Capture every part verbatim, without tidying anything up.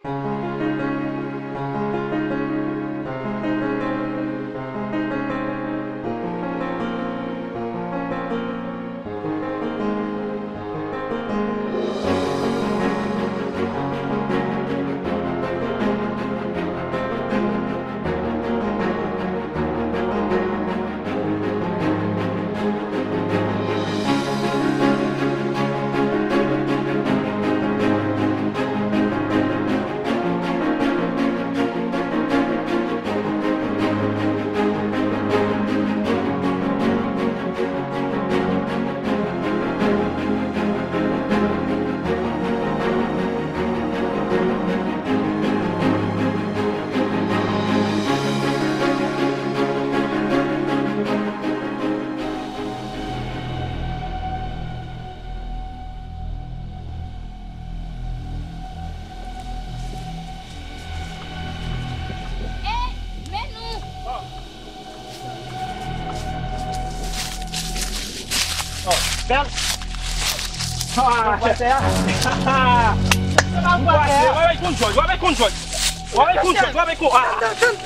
Eh, men nou! Oh, bèl. Ah, w ap konn jòj, w ap konn jòj. W ap konn jòj, w ap konn, ah,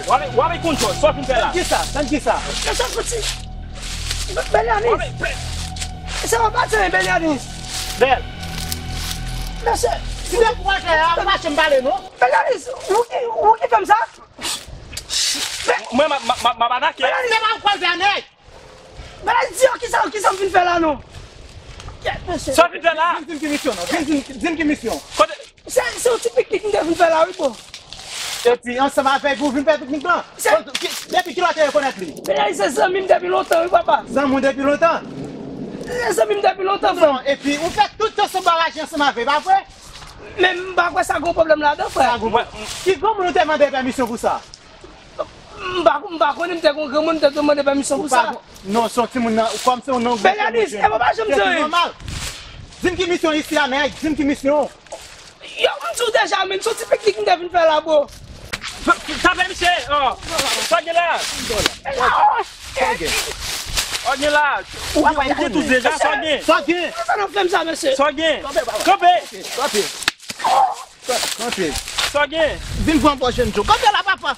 w ap konn jòj. Sa w fin fè la? Tann kisa, tann kisa? Mesye, fouti. Bèlyanis. Mesye, w ap pati, Bèlyanis. Bèl. Mesye, si se pou w fè a, ou pa janm pale, non. Bèlyanis, ou ki, ou ki fè m sa? Mwen, m ap, m ap, m ap atake. Bèlyanis, se pa ou kwaze a nèg. Bèlyanis, di yo kisa, kisa m vin fè la, non. Kèt, mesye. Sa w vin fè la? Di m ki misyon, non. Di m, di m ki misyon. Kote? Se, se yon ti piknik m te vin fè la, wi, bro. Epi, ansanm avèk ou vin fè piknik lan? Se Depi kilè w te rekonèt li? Bèlyanis se zanmi m depi lontan, wi, papa. Zanmi w depi lontan? Se zanmi m depi lontan, frè m. Non, epi, ou fè tout tan sou baraj ansanm avè, pa vre? Men m pa kwè sa gon pwoblèm ladan, frè. Sa gon pwoblèm. Ki granmoun ou te mande pèmisyon pou sa? M pa, m pa konnen, m te gon granmoun, m te tou mande pèmisyon pou sa. Non, se yon timoun nan, kòm se yon nonm. Bèlyanis, e mwen pa janm di anyen. Di m ki misyon isi a, nèg, di m ki misyon. Yo, m di w deja, men, se yon ti piknik m te vin fè la, bro. Tape misye, oh, sa gen la? Sa gen? Sa gen la? Ou gen, ou gen tout deja, sa gen? Sa gen? Sa nan fè m sa, mesye? Sa gen? Kanpe, papa. Kanpe. Kanpe. Kanpe. Sa gen? Vin pran pòch Enzo. Kanpe la, papa.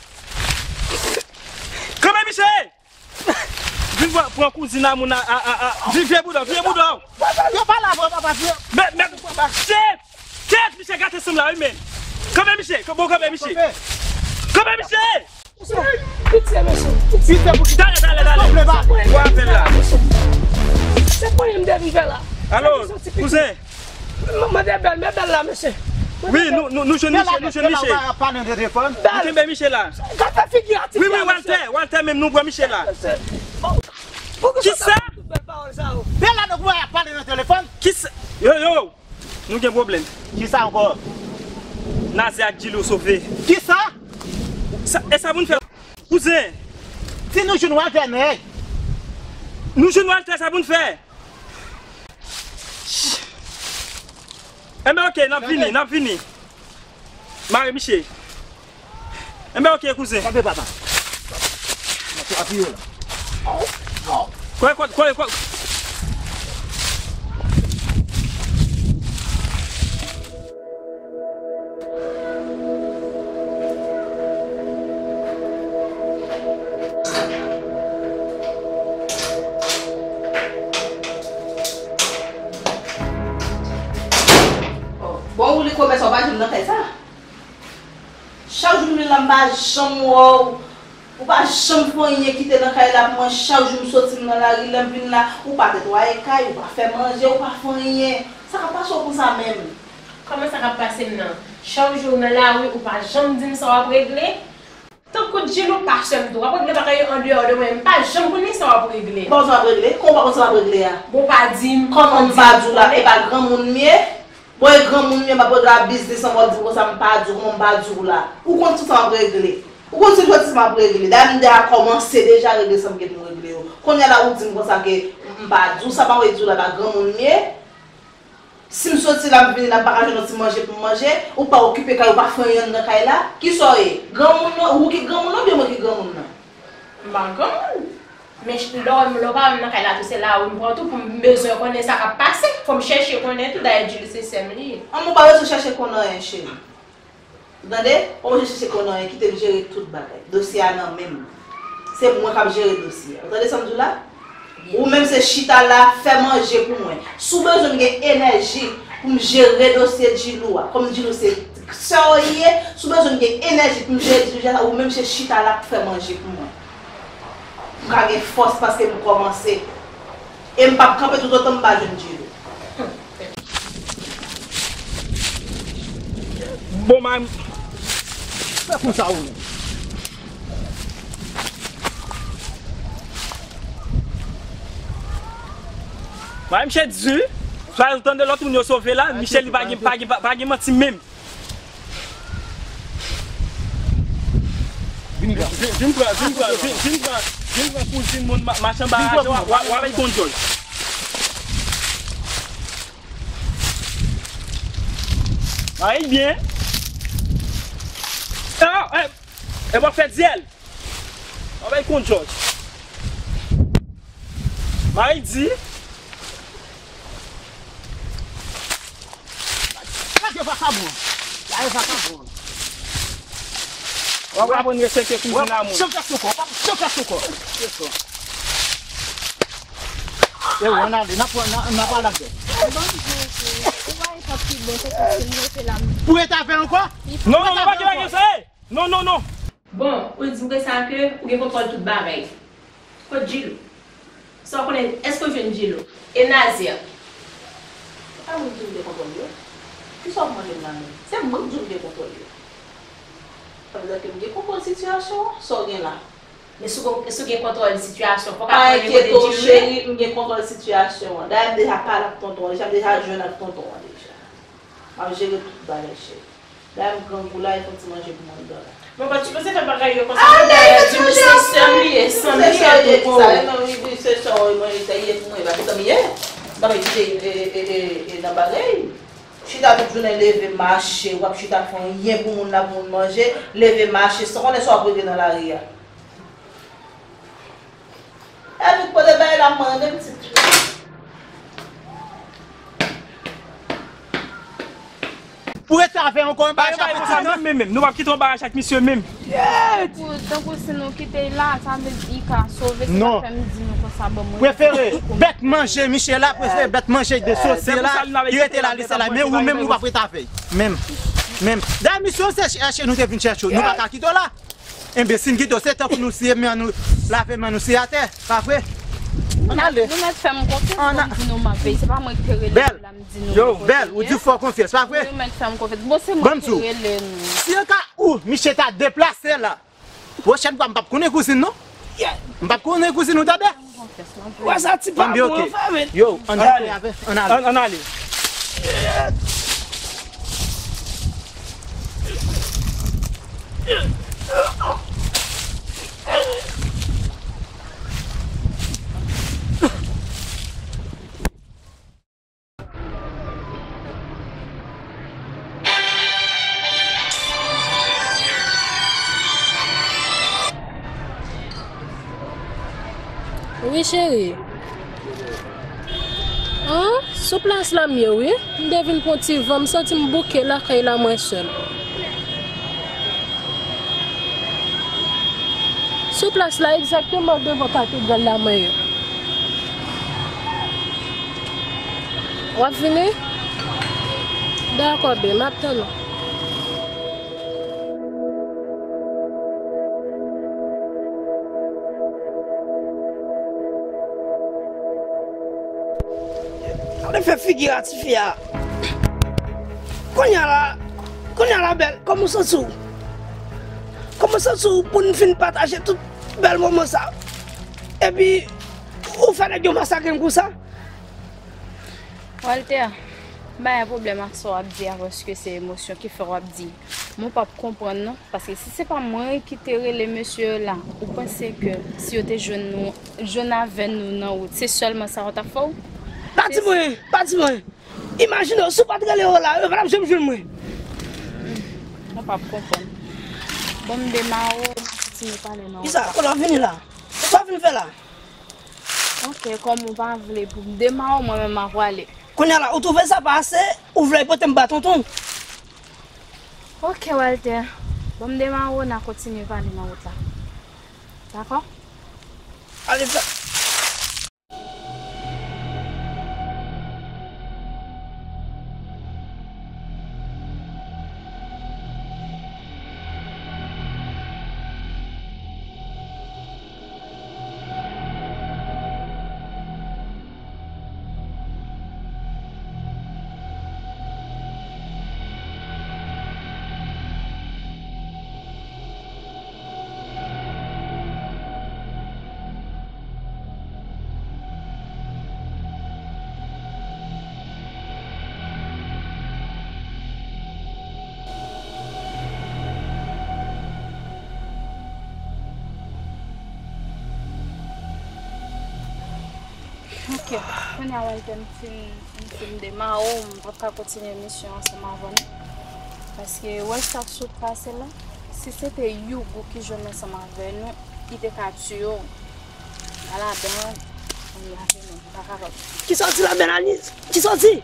Kanpe, misye! Vin pran, pran kouzin a moun a, a, a, a. Vin vye bouda, vye bouda. Yo pa la, papa, vye. Men, men, kèt! Kèt, misye gate sanm la, wi, men. Kanpe, misye, bon, kanpe, misye. Kanpe, misye! Pitye, mesye. Pitye pou ki? Talè, talè, talè. Ou apèl la. Se pwen m te vin fè la. Alo, kouzen. M mande Bèl, men Bèl la, mesye. Wi, nou, nou, nou jwenn misye, nou jwenn misye. Bèl la, nou kenbe misye la. Gade figi a ti fi a, mesye. Wi, wi, Walter, Walter menm, nou pran misye la. Kisa? Bèl la, nou pran pale nan telefòn. Kisa? Yo, yo. Nou gen pwoblèm. Kisa ankò? Nazè ak Djilou sove. Kisa? Sa, e sa pou n fè? Kouzen. Si nou jwenn Walter, nèg. Nou jwenn Walter, sa pou n fè? Enben, oke, n ap vini, n ap vini. Mare misye. Enben, oke, kouzen. Kanpe, papa. Mwen te apiye la. Kwè, kwè, kwè, kwè. Bon, ou li komès, ou pa janm nan kay sa. Chak jou m vin la, m pa janm wè w. Ou pa janm fè anyen kite nan kay la pou mwen. Chak jou m soti, m nan lari, lè m vin la, ou pa netwaye kay, ou pa fè manje, ou pa fè anyen. Sa k ap pase w konsa menm? Kòman sa k ap pase m nan? Chak jou w nan lari, ou pa janm di m sa w ap regle. Tankou Djilou pa sè m tou. W ap regle bagay yo andeyò de mwen. M pa janm konnen sa w ap regle. Ou pa konn sa w ap regle? Kòman w pa konn sa w ap regle a? Bon, w pa di m. Kòman m pa di w la? E pa granmoun m ye? Bon, e granmoun m ye, m ap regle a biznis an, w ap di m konsa m pa di w, kòman m pa di w la? Ou konn tout sa m ap regle. Ou konn tout sa m ap regle. Dayè m deja kòmanse deja regle sa m gen pou m regle yo. Kounye a la ou di m konsa ke m pa di w sa m ap di w la, pa granmoun m ye. Si m soti la, m vini la, m pa ka jwenn yon ti manje pou m manje, ou pa okipe kay, ou pa fè anyen anndan kay la, kisa w ye? Granmoun nan, ou ki granmoun nan, oubyen mwen ki granmoun nan? M pa granmoun. Men ch-, lè w, lè w pa wè m nan kay la tou, se lari m pran tou pou m bezwen konnen sa k ap pase. Fò m chèche konnen tou, dayè Djili se sè m li ye. An, ou pa bezwen chèche konnen anyen, cheri. Ou tande? Pa bezwen chèche konnen anyen, kite m jere tout bagay. Dosye a nan men m. Se mwen k ap jere dosye a. Ou tande sa m di w la? Ou menm se chita la, fè manje pou mwen. Si w bezwen m gen enèji pou m jere dosye Djilou a, kòm Djilou se sè w li ye, si w bezwen m gen enèji pou m jere dosye a, ou menm se chita la pou fè manje pou mwen. M ka gen fòs paske m kòmanse. E m p ap kanpe toutotan m pa jwenn Djilou. Bon, man. Fè konsa ou menm. Mwen, misye di, sa yo tande lòt moun yo sove la, misye li pa gen, pa gen, pa gen manti menm. Vin pran, vin, vin pran, vin, vin pran, vin pran kouzin moun ma- machann bagaj, w a- w a- w a bay konn djòj. Ay byen. Ah, eh, e w ap fè dyèl. W a bay konn djòj. Mari di. Lage vakabon. Lage vakabon. W ap aprann respekte kouzin a moun. Chan klas ankò, chan klas ankò. E w, ann ale, n ap, n ap, n ap al avè. Pou rete avè l ankò? Non, non, non, pa gen, pa gen sa, e! Non, non, non. Bon, ou di vre sa ke ou gen kontwòl tout bagay. Kot Djilou? Sa w konnen, èske w jwenn Djilou? E Nazer? Se pa mwen ki di w gen kontwòl yo. Kisa w ap mande m la menm? Se mwen ki di w gen kontwòl yo. Sa vle di ke m gen kontwòl sitiyasyon an? Sa w gen la? Men si w, si w gen kontwòl sitiyasyon, fòk ap konnen kote Djilou ye. Pa enkyete w, cheri, m gen kontwòl sitiyasyon an. Dayè, m deja pale ak tonton an deja, m deja jwenn ak tonton an deja. M ap jere tout bagay, cheri. Dayè, m grangou la, e fè yon ti manje pou mwen anndan la. Bon, pa t sipoze fè bagay yo konsa, non, dayè, di misye se sè m li ye, se sè m li ye, tou kou. Sa, e non, wi, wi, se sè w, mwen, se li ye pou mwen, e pa se sè m li ye. Ban m kite, e, e, e, e, nan bagay. Chita tout jounen, leve, mache, w ap chita fè anyen pou moun la, pou moun manje, leve, mache, san konnen sa w ap regle nan lari a. Epi kote bagay la mande m ti. Pou rete avè ankò, m pa chape tit nan. Menm, menm, nou p ap kite yon bagay ak misye menm. Tankou, tankou si nou kite l la, sa vle di li ka sove, se sa k fè m di nou konsa, bon, mwen prefere bèt manje misye la, prefere bèt manje de sosye la, li rete la, lese la, men ou menm, ou p ap rete avè l. Menm, menm. Dayè, misye, se chèche nou te vin chèche w, nou pa ka kite w la. Enben, si n kite w, se tankou nou siye men nou, lave men nou, siye atè, pa vre? Ann ale. Nou mèt fè m konfyans, bon, m di nou m ap veye. Se pa mwen ki te rele nou la, m di nou. Yo, Bèl, ou di fò konfyans, pa vre? Nou mèt fè m konfyans. Bon, se mwen ki te rele nou. Si an ka ou, misye ta deplase la, pwochèn fwa, m p ap konnen kouzin nou. M p ap konnen kouzin nou, tande? Wè sa ti pa bon, fè men. Yo, ann ale. Ann ale. Ann, ann ale. Wi, cheri. An, sou plas la m ye, wi. M te vin pran ti van, m santi m bouke lakay la, mwen sèl. Sou plas la, egzakteman devan katedral la, mwen ye. W ap vini? Dakò, byen, m ap tann ou. Gade fè figi a tifi a. Kounye a la, kounye a la, Bèl, kòman w santi w? Kòman w santi w pou n fin pataje tout bèl moman sa? Epi, ou fè nèg yo masakre m konsa? Walter, m pa gen pwoblèm ak sa w ap di a, paske se emosyon ki fè w ap di. Men w p ap konprann non, paske si se pa mwen ki te rele mesye yo la, ou panse ke si yo te jwenn nou, jwenn avè nou nan wout, se sèlman sa yo t ap fè w? Pa di mwen, pa di mwen. Imajine w, si w pa t rele yo la, yo pa t ap janm jwenn mwen. Ou p ap konprann. Bon, m demare w, m ap kontinye pale nan wout la. Kisa? Kote w ap vini la? Sa w vin fè la? Ok, kòm ou pa vle pou m demare w, mwen menm m a prale. Kounye a la, ou twouve sa pa ase, ou vle pote m ba tonton? Ok, Walter. Ban m demare w, n a kontinye pale nan wout la. Dakò? Ale, fè. Ok, kounye a Walter, m fin, m fin demare w, m p ap ka kontinye misyon ansanm avè nou. Paske wè sa k sot pase la, si se te Yougo ki jwenn ansanm avè nou, li te ka tiye w. Ala dan, ann lave men, m pa kapab. Kisa w di la, Bèlanis? Kisa w di?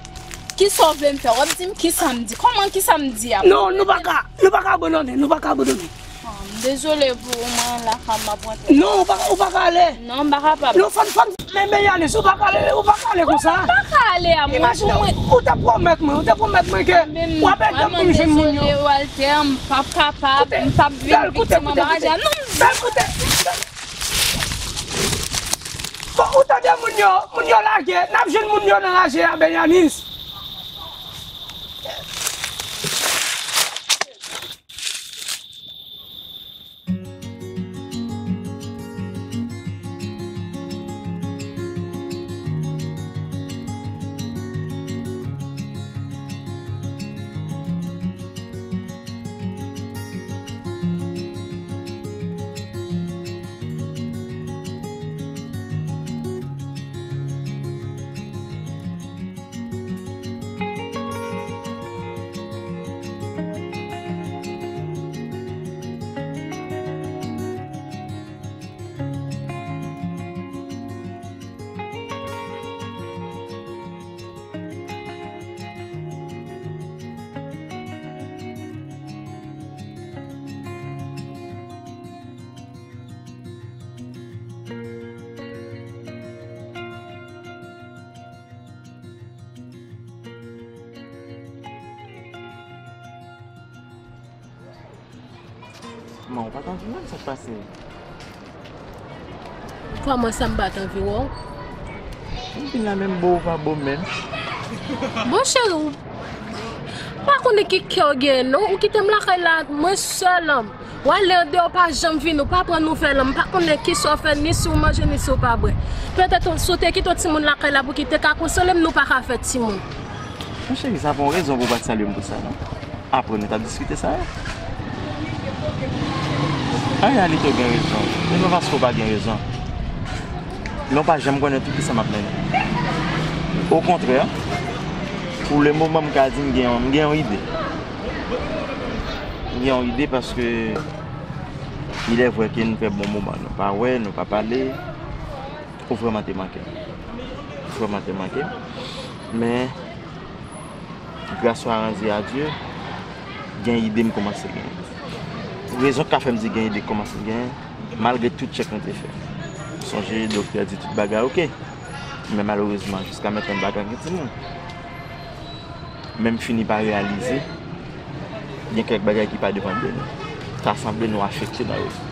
Kisa w vle m fè? W ap di m kisa m di? Kòman kisa m di a? Non, nou pa ka, nou pa ka abandone, nou pa ka abandone. Ah, m dezole pou ou, mwen la, fam m ap rantre. Non, ou pa, ou pa ka ale. Non, m pa kapab. Non, fanm, fanm, men, men Yanis, ou pa ka ale, ou pa ka ale konsa. M pa ka ale a mwen, pou mwen. Imajine, ou te pwomèt mwen, ou te pwomèt mwen ke w ap ede m pou m jwenn moun yo. Dezole, Walter, m p ap kapab, m p ap vin viktim anba raje a. Non, m... Bèl koute. Bon, ou tande moun yo, moun yo lage, n ap jwenn moun yo nan raje a, Benyanis. Man, ou pa t anvi wè m, sa k pase? Kòman sa m pa t anvi wè w? M vin la menm bo ou pa bo menm. Bon, cheri, ou pa konnen ki kè w genyen, non? Ou kite m lakay la, mwen sèl. W ale andeyò, w pa janm vini, w pa pran nouvèl. M pa konnen kisa w fè, ni si w manje, ni si w pa bwè. Petèt, si w te kite yon timoun lakay la pou ki te ka konsole m, nou pa ka fè timoun. Mon cheri, sa pa yon rezon pou w pa t salye m pou sa, non. Apre nou t ap diskite sa a. An reyalite, w gen rezon. E pa paske w pa gen rezon. Men w pa janm konnen tou kisa m ap mennen. Okontrè, pou le moman, m ka di m gen yon, m gen yon ide. M gen yon ide paske il est vrai ke nou fè bon moman, nou pa wè, nou pa pale. Ou vrèman te manke m. Ou vrèman te manke m. Men, grâce soit rendue à Dieu, gen ide m kòmanse genyen. Rezon k ka fè m di gen ide k kòmanse genyen, malgre tout tchèk nou te fè. Sonje, doktè di tout bagay oke. Men malerezman, jiska mentnan, m pa ka gen timoun. Men m fini pa reyalize, gen kèk bagay ki pa depann de nou. Ta sanble nou afekte nan rezon.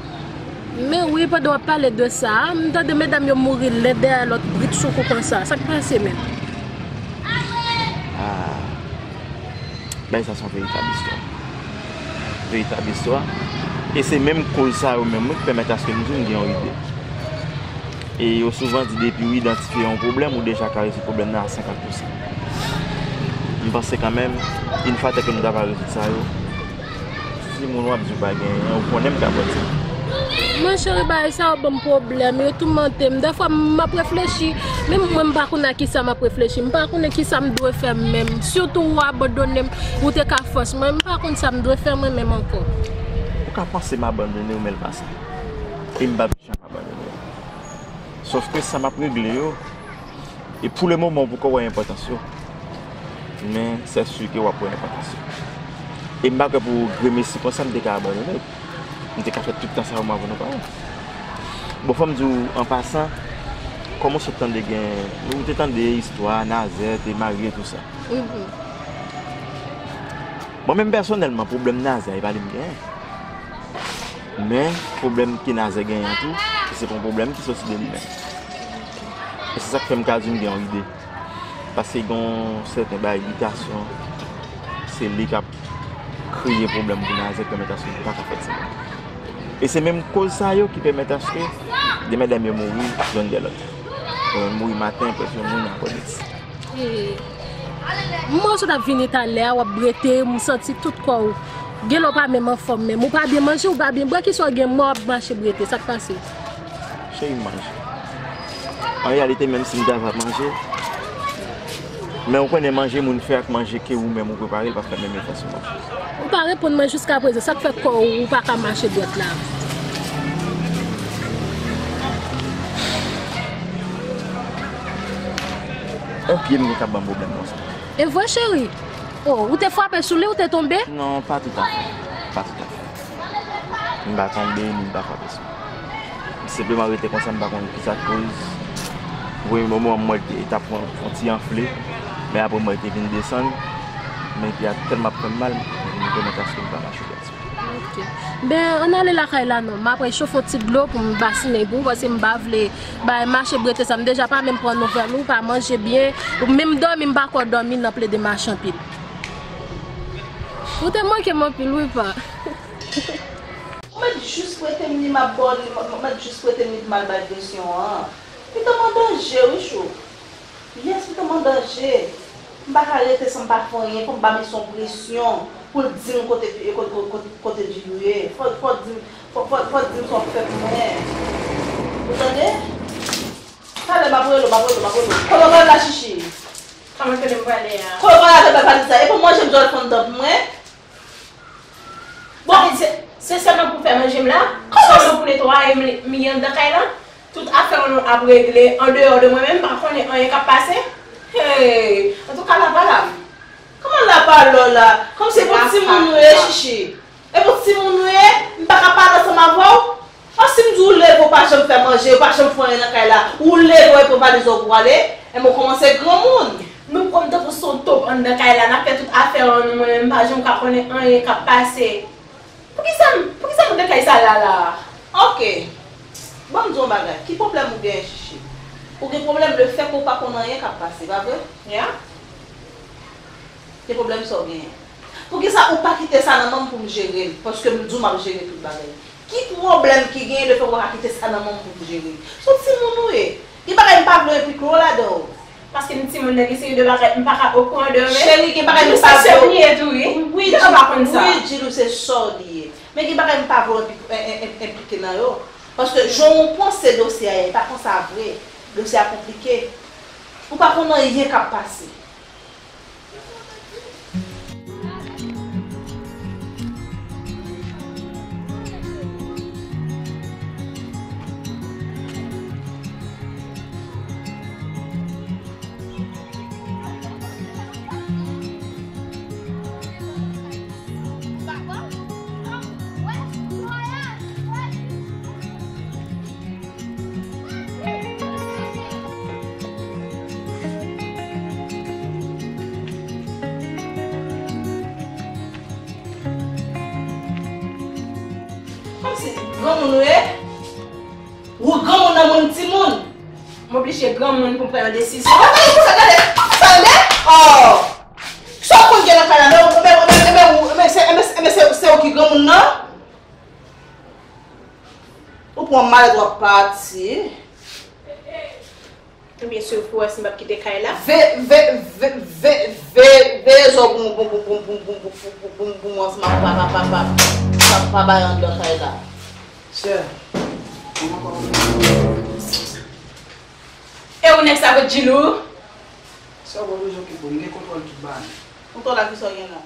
Men wi, pandan w ap pale de sa a, m tande medam yo mouri len dèyè lòt brit sou kou konsa. Sa k pase menm? Ah, bagay sa se yon veritab istwa. Veritab istwa. E se menm koz sa yo menm wi k pèmèt aske m di w m gen yon ide. E yo souvan di depi w idantifye yon pwoblèm, ou deja ka rezoud pwoblèm nan a senkant pousan. M panse kanmenm, yon fwa ke nou ta va rezoud sa yo, timoun w ap di w pa genyen, ou konnen m ka pran timoun. Mwen cheri, bagay sa yo ban m pwoblèm, yo toumante m. Dèfwa m ap reflechi, menm mwen m pa konnen a kisa m ap reflechi, m pa konnen kisa m dwe fè menm. Sitou ou abandone m, ou te ka fòs mwen, m pa konn sa m dwe fè mwen menm ankò. Ou ka panse m abandone w, men l pa sa. E m p ap janm abandone w. Sòf ke sa m ap regle yo, e pou le moman ou poko wè enpòtans yo, men sè si ke w ap wè enpòtans yo. E m pa kwè pou gremesi konsa m te ka abandone. M te ka fè tout tan sa yo m avè nou paran. Bon, fò m di w, an pasan, kòman w sot tande gen, ou te tande istwa Nazè te marye tou sa. Mhm. Mwen menm pèsonèlman, pwoblèm Nazè a, e pa li m genyen. Men, pwoblèm ke Nazè genyen an tou, se pa yon pwoblèm ki soti de li menm. E se sa k fè m ka di m gen yon ide. Paske gen yon sèten bagay, iritasyon, se li k ap kreye pwoblèm pou Nazè, k pèmèt aske li pa ka fè timoun. E se menm koz sa yo ki pèmèt aske de medam yo mouri youn dèyè lòt. Yo mouri maten, apre yo mouri nan apre midi. E, m wè w sot ap vini talè a, w ap brete, m santi tout kò w. Gen lè w pa menm anfòm menm. Ou pa byen manje, ou pa byen bwè, kisa w gen mò w ap mache brete, sa k pase? Cheri, m manje. An reyalite, menm si m ta va manje, men ou konnen manje moun fè ak manje ke ou menm ou prepare, l p ap fè menm efè sou mwen. Ou pa reponn mwen jiskaprezan, sa k fè kò w ou pa ka mache dwat la? On pye m gen k ap ban m pwoblèm konsa. E vre, cheri? Oh, ou te frape sou li, ou te tonbe? Non, pa toutafè. Pa toutafè. M pa tonbe, ni m pa frape sou li. M senpleman rete konsa, m pa konn kisa k koz. Premye moman, m wè l te, t ap pran, pran ti anfle, men apre, m wè l te vin desann. Men pye a tèlman ap fè m mal, m konnen paske m pa mache byen. Ok. Ben, ann ale lakay la non. M ap al chofe yon ti dlo pou m basinen pou ou, paske m pa vle bay mache brete sa. M deja pa menm pran nouvèl ou, pa manje byen. Ou menm dòmi, m pa kwè w dòmi nan plede mache anpil. Ou te manke m anpil, wi, pa. Ou mèt jis prete m li, m ap ba w li, m ap, mèt jis prete m li pou m al bay presyon an. Pitom an danje, wi, chou. Yes, pitom an danje. M pa ka rete san m pa fè anyen, fò m ba misye yon presyon pou l di m kote, kote, kote, kote Djilou ye. Fò, fò di m, fò, fò, fò di m sa w ap fè pou mwen. Ou tande? Talè, m ap rele w, m ap rele w, m ap rele w. Kote w pral la, Chichi? Kòman kote m prale a? Kote w pral la, kote w pral sa? E pou manje m jòl fann tan pou mwen? Bon. Sa vle di se, se sèlman pou fè manje m la? Kòman? Sèlman pou netwaye m, m ye anndan kay la? Tout afè nou ap regle andeyò de mwen menm, m pa konnen anyen k ap pase. Hey! Antouka, la pa la. Kòman la pa la w la? Kòmsi e pou timoun ou ye, Chichi? E pou timoun ou ye? M pa ka pale ansanm avè w? An, si m di w leve, w pa janm fè manje, w pa janm fè anyen nan kay la, ou leve, w pran valiz ou, w ale, enben w kòmanse granmoun. Nou pran m tankou se yon top anndan kay la, n ap fè tout afè nou, mwen menm m pa janm ka konnen anyen k ap pase. Poukisa m, poukisa m anndan kay sa la la? Ok. Ban m di w yon bagay. Ki pwoblèm ou genyen, Chichi? Ou gen pwoblèm lefètke w pa konn anyen k ap pase, pa vre? Ya. Ki pwoblèm sa w genyen? Poukisa ou pa kite sa nan men m pou m jere l? Paske m di w m ap jere tout bagay. Ki pwoblèm ki genyen lefètke w pa ka kite sa nan men m pou m jere l? Se yon timoun ou ye. Gen bagay m pa vle enplike w ladan w. Paske m timoun nan, gen seri de bagay m pa ka okouran de yo menm. Cheri, gen bagay m pa vle w. Wi, Djilou, wi, Djilou, se sa w li ye. Men gen bagay m pa vle w enpli-, en-, en-, en-, enplike nan yo. Paske jan w panse dosye a ye, e pa konsa vre. Dosye a konplike. Ou pa konn anyen k ap pase. Kòmsi granmoun ou ye? Ou granmoun nan moun timoun. M oblije granmoun pou m pran yon desizyon. Ou pa tande sa, tande? Sa w konn gen nan kay la, men, men, men, men, men, men se, men, men se, se ou ki granmoun nan? Ou pran malèt, w ap pati. Ebyen, si w fou, si m p ap kite kay la. Ve, ve, ve, ve, ve, veye zò pou, pou, pou mwen, si m ap pa, pa, pa, pa, pa, pa bay anndan kay la. Sè, kòman, kòman? E ou nèg sa kot Djilou? Sè, ou pa bezwen okipe w, m gen kontwòl tout bagay. Kontwòl la, kisa w gen la?